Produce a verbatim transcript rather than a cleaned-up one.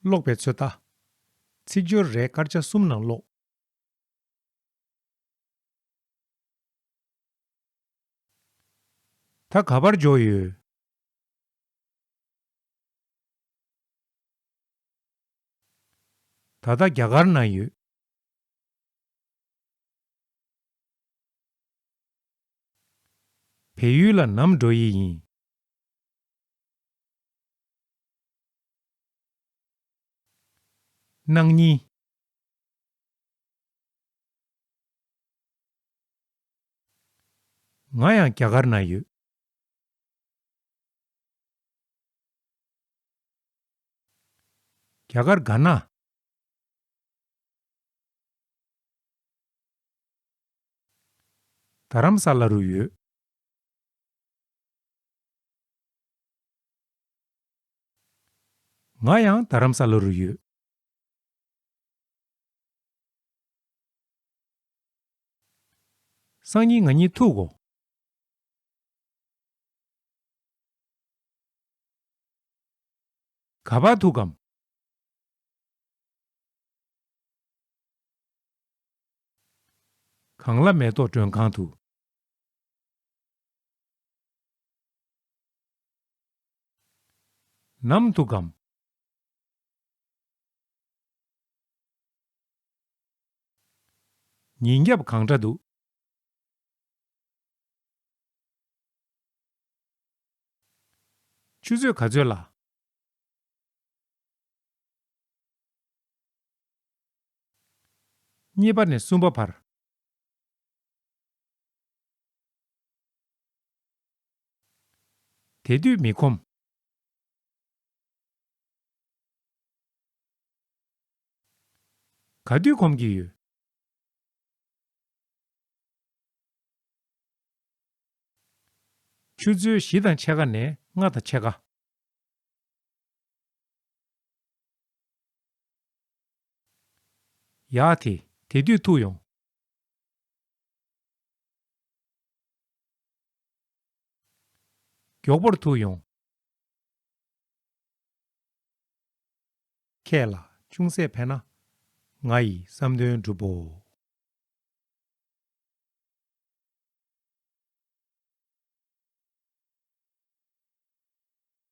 ཀློག་པའི་ཚོད་ལྟ། ཚིག་སྦྱོར་རེ་སྐར་ཆ་གསུམ་ནང་ཀློག་ད་ག་པར་འབྱོར་ཡོད། ད་ལྟ་རྒྱ་གར་ན་ཡོད། བལ་ཡུལ་ལ་ནམ་འགྲོ་ཡི་ཡིན། གནངས་ཉིན། ང་ཡང་རྒྱ་གར་ན་ཡོད། རྒྱ་གར་ག་ན། རྡ་རམ་ས་ལ་རུ་ཡོད། ང་ཡང་རྡ་རམ་ས་ལ་རུ་ཡོད། སང་ཉིན་ང་གཉིས་ཐུག་གོ། ག་པར་ཐུག་གམ། གངས་ལྷ་མེ་ཏོག་མགྲོན་ཁང་དུ། ནམ་ཐུག་གམ། ཉིན་རྒྱབ་གང་འདྲ་འདུག་ཆུ་ཚོད་ག་ཚོད་ལ། གཉིས་པ་ནས་གསུམ་པ་བར། དེ་དུས་མི་ཁོམ། ག་དུས་ཁོམ་གྱི་ཡོད། ཆུ་ཚོད་བཞི་དང་ཕྱེད་ཀ་ནས་ལྔ་དང་ཕྱེད་ཀ། ཡ་དེ། དེ་དུས་ཐུག་ཡོང་། མགྱོགས་པོར་ཐུག་ཡོང་། ཁྱེད་ལ་ཅུང་ཟད་ཕན་ན། ང་ཡི་བསམ་དོན་འགྲུབ་བོ།